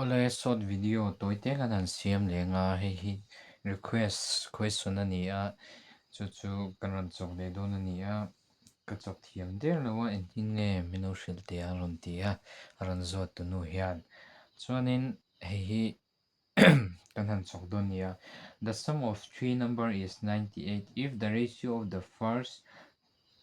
Awle short video tawi te kan han siam leng a, hei hi request question a ni a, chu chu kan rawn chawk leh dawn a ni a, ka chawk thiam der lo a engtin nge min lo hrilh teh a rawn ti a, a rawn zawt tu nu hian. Chuanin hei hi kan han chawk dawn a ni a, the sum of three number is 98 if the ratio of the first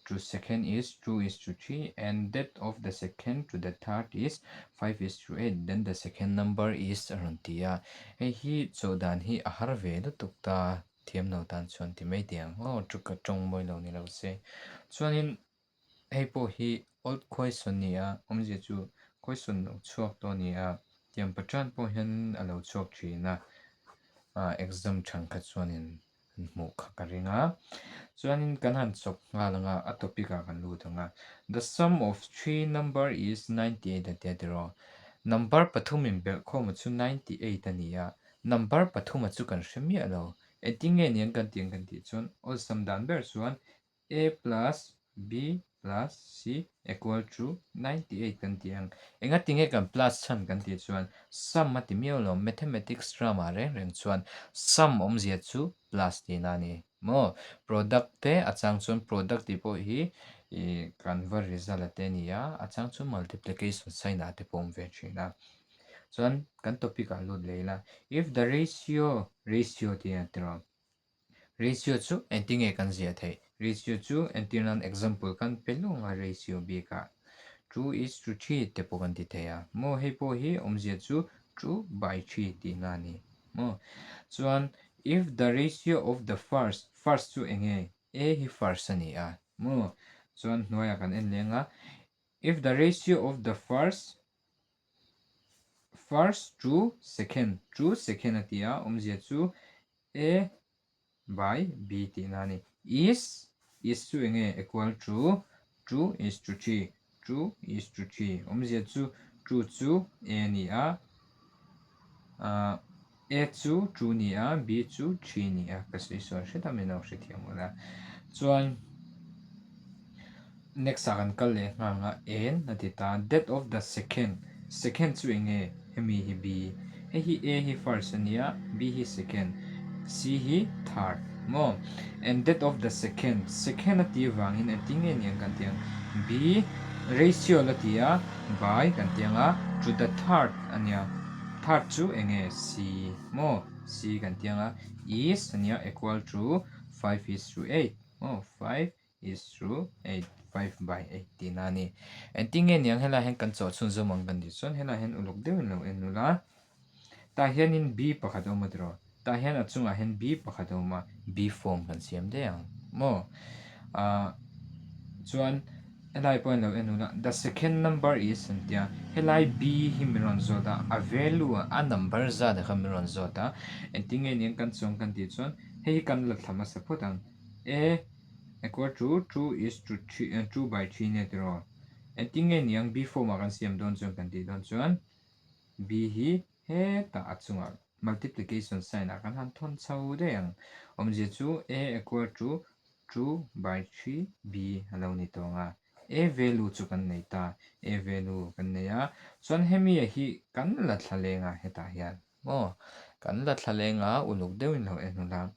to second is 2 is to 3 and that of the second to the third is 5 is to 8 then the second number is a rawn ti a, hei hi chawh dan hi a har ve lutuk ta thiam lo tan chuan ti mai teh ang aw chu ka tawng mawi lo ni lo se chuanin hei pawh hi old question a ni a awmzia chu question lo chhuak tawh a ni a tiang patan pawh hian a lo chhuak thin a ah exam thenkhat chuanin an hmuh kha ka ring a. Chuanin kan han chawp nghal ang a, a topic ah kan lut ang a. The sum of three number is 98 a tia tiraw. Number pathum in belh khawm a chu 98 a ni a, number pathum a chu kan hre miah lo. Engtin nge niang kan tih ang kan tih chuan awlsam dan ber chuan A plus B plus C equal to 98 kan ti ang. Engati nge kan plus chhan kan tih chuan sum a ti miau lo, mathematics ramah reng reng chuan sum awmzia chu plus tihna a ni maw? Product te a chang chuan product tih pawh hi ih kan va result a te a ni a, a chang chu multiplication sign ah te pawh awm ve thin a. Chuan kan topic ah lut leh ila, if the ratio, ratio tih a tiraw? Ratio chu engtin nge kan ziah theih? Ratio chu entir nan example kan pe luang a ratio bikah 2 is to 3 te pawh kan ti thei a maw hei pawh hi awmzia chu 2 by 3 tihna a ni maw chuan if the ratio of the first first chu eng nge a hi first a ni a maw chuan hnuaiah kan en leng a if the ratio of the first first to second to second a ti a awmzia chu A by B tihna a ni. Is, is chu eng nge? Equal to 2 is to 3, 2 is to 3. Awmzia chu 2 chu A a ni a, ah A chu 2 ni a, B chu 3 ni a. Ka sawi sawi hret a, min lo hrethiam ula. Chuan next ah kan kal leh nghal ang a, N a ti ta, that of the second, second chu eng nge? Hemi hi B, hei hi A hi first a nia, B hi second, C hi third maw? And that of the second, second a tih avangin engtin nge niang kan ti ang, B ratio la ti a, by kan ti ang a, to the third a nia, third chu eng nge? C maw? C kan ti ang a, is a nia equal to 5 is to 8 maw? 5 is to 8, 5 by 8 tihna a ni. Engtin nge niang helaiah hian kan chawh chhunzawm ang kan tih chuan helaiah hian uluk deuhin lo en ula. Tah hianin B pakhat a awm a tiraw? Tah hian a chungah hian B pakhat a awm a, B form kan siam daih ang maw? Ah chuan helai pawh hian lo en ula the second number is an tia helai B hi min rawn zawt a, a value a number zat kha min rawn zawt a. Engtin nge niang kan chawng kan tih chuan hei hi kan la thla hmasa phawt ang. A equal to 2 is to 3, 2 by 3 nia tiraw? Engtin nge niang B form ah kan siam dawn chuan kan tih dawn chuan B hi hetah a chungah multiplication sign ah kan han thawn chho daih ang. Awmzia chu A equal to 2 by 3 B a lo ni tawh ang a. A value chu kan nei ta. A value kan nei a. Chuan hemi hi kan la thla leng a hetah hian. Maw? Kan la thla leng a, uluk deuhin lo en ula.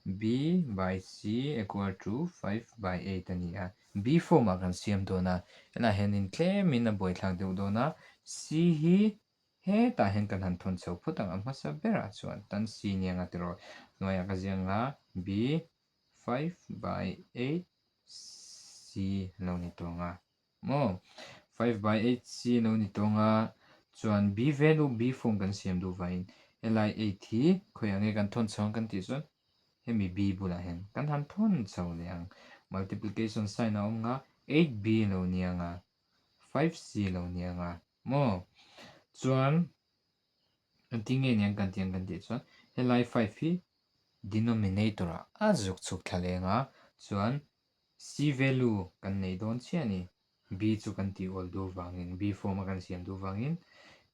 B by C equal to 5 by 8 a ni a. B form ah kan siam dawn a. Helaiah hianin tlemin a buaithlak deuh dawn a. C hi hetah hian kan han thawn chho phawt ang a hmasa berah chuan tan C nia nga tiraw. Hnuaiah ka ziak ang a, B 5 by 8 C a lo ni tawh ang a. Maw? 5 by 8 C lo ni tawng a, chuan B value B form kan siam duh vangin helai 8 hi khawiah nge kan thawn chho ang kan tih chuan hemi B bulah hian kan han thawn chho leh ang. Multiplication sign a awm nga 8B lo ni ang a, 5C lo ni ang a, maw? Chuan engtin nge niang kan tih ang kan tih chuan helai 5 hi denominator ah a zuk chhuk thla leng a, chuan C value kan nei dawn chiah a ni. B chu kan tih awl duh vangin, B form a kan siam duh vangin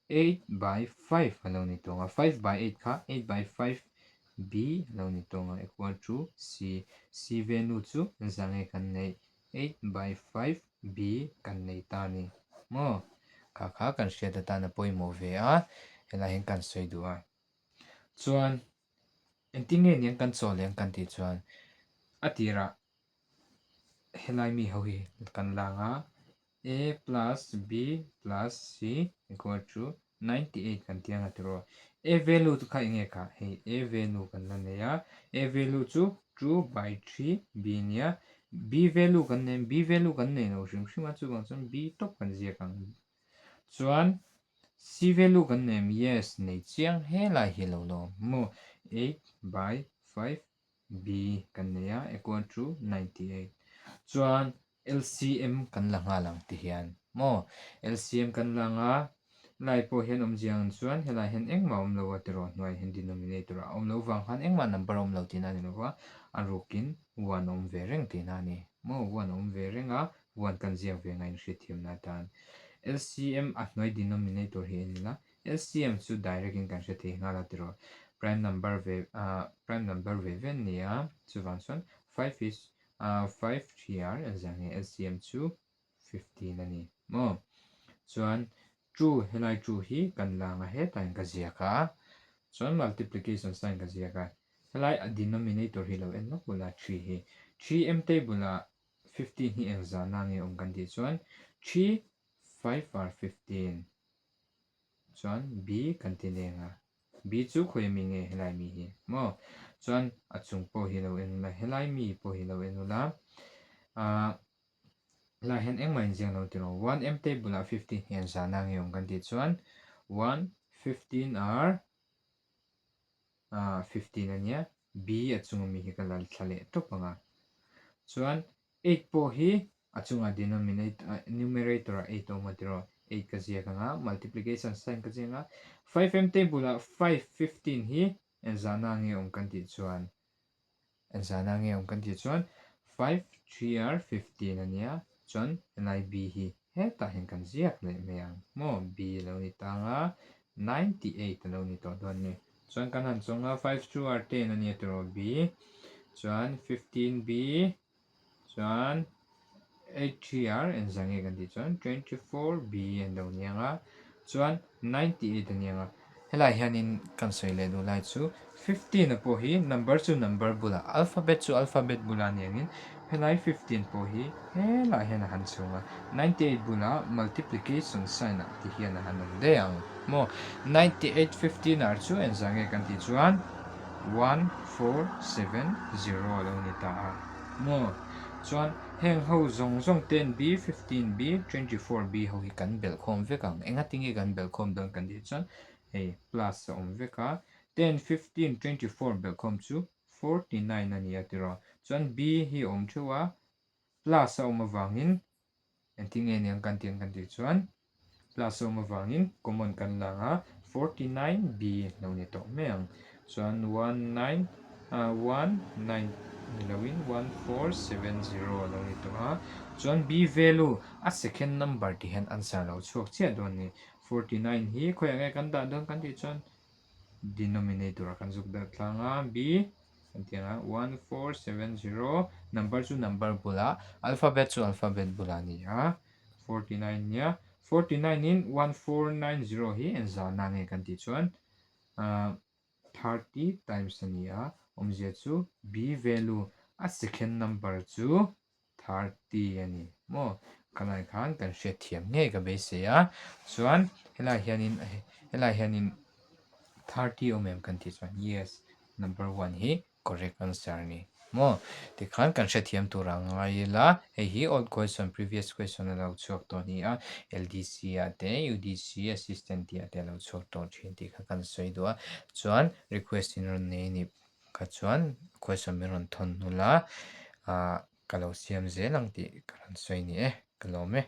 8 by 5 a lo ni tawng a. 5 by 8 kha 8 by 5 B a lo ni tawng a equal to C. C value chu zange kan neih 8 by 5 B kan nei ta a ni. Maw? Kha kha kan hriat atan a pawimawh ve a. Helai hian kan sawi duh a. Chuan engtin nge niang kan chaw leh ang kan tih chuan a tirah helai mi ho hi kan lang a, A plus B plus C equal to 98 kan ti ang a tiraw. A value chu kha enge kha? Hei A value kan la nei a, A value chu 2 by 3 B nia. B value kan nei, B value kan nei lo hrim hrim a, chuvang chuan B tawp kan ziak ang. Chuan C value kan nei em? Yes, nei chiang helai hi lo la awm maw? 8 by 5 B kan nei a equal to 98. Chuan LCM kan la nghal ang ti hian maw? LCM kan la ang a, lai pawh hian awmzia ang chuan helai hian engmah a awm lo a tiraw hnuai hian denominator a awm loh vang khan engmah number a awm lo tihna a ni lo va, a rukin one a awm ve reng tihna a ni maw? One a awm ve reng a, one kan ziak ve ngain hriatthiamna atan LCM a hnuai denominator hi en ila LCM chu direct in kan hre thei nghal a tiraw prime number ve ah prime number ve ve an ni a chuvang chuan five is ah five three r engzah nge LCM chu 15 a ni maw chuan two helai two hi kan lang a hetah hian ka ziak a chuan multiplication sign ka ziak a helai a denominator hi lo en lawk ula three hi three m table ah 15 hi engzah na nge awm kan tih chuan three five r 15 Chuan B kan ti neng a, B chu khawi ami nge helai mi hi maw? Chuan a chung pawh hi lo en ula, helai mi pawh hi lo en ula, ah helai hian engmah inziak lo tiraw? One M table ah 15 hian zahna nge awm kan tih chuan one 15 are ah 15 ania, B a chung ami hi ka la thla leh tawp ang a. Chuan Eight pawh hi a chungah denominator numerator ah eight a awm a tiraw? Eight ka ziak ang a, multiplication sign ka ziak ang a, five m table ah five 15 hi engzahna nge awm kan tih chuan engzahna nge awm kan tih chuan five three are 15 a nia, chuan helai b hi hetah hian kan ziak leh mai ang maw? B a lo ni tang a, 98 a lo ni tawh dawn a ni. Chuan kan han chawng a, five two are 10 a nia tiraw b, chuan 15 b Chuan 8 3 r engzah nge kan tih chuan 24 b an lo niang a, chuan 98 a niang a. Helai hianin kan sawi leh duh lai chu 15 a pawh hi number chu number bulah alphabet chu alphabet bulah niangin helai 15 pawh hi helai hian a han chhung a, 98 bulah multiplication sign ah ti hian a han awm daih ang maw. 98 15 r chu engzah nge kan tih chuan 1470 a lo ni ta a maw? Chuan heng ho zawng zawng ten B 15 B 24 B ho hi kan belh khawm vek ang. Engati nge kan belh khawm dawn kan tih chuan hei plus a awm vek a, ten 15 24 belh khawm chu 49 a ni a tiraw. Chuan B hi a awm theuh a, plus a awm avangin Engtin nge niang kan tih ang kan tih chuan plus a awm avangin common kan la ang a, 49 B lo ni tawh mai ang. Chuan one nine ah one nine ni loin 1470 a lo ni tawh a. Chuan B value a second number tih hian answer lo chhuak chiah dawn a ni. 49 hi khawiah nge kan dah dawn kan tih chuan denominator ah kan zuk dah tlang a, B Kan ti ang a, 1470, number chu number bulah, alphabet chu alphabet bulah a ni a, 49 nia, 49 in 1490 hi engzahna nge kan tih chuan 30 times a ni a, awmzia chu B value a second number chu 30 a ni maw, khalai khan kan hriat thiam ngei ka beisei a, chuan helai hianin helai hianin 30 awm em kan tih chuan yes number one hi correct answer a ni maw, tikhan kan hrethiam tur a ngai ila hei hi old question previous question a lo chhuak tawh a ni a, LDC ah te UDC assistant tih ah te a lo chhuak tawh thin tih kha kan sawi duh a, chuan request in rawn nei a nih. Kha chuan question min rawn thawn hnu la, ah ka lo siam zel ang tih ka rawn sawi ni e, ka lawm e.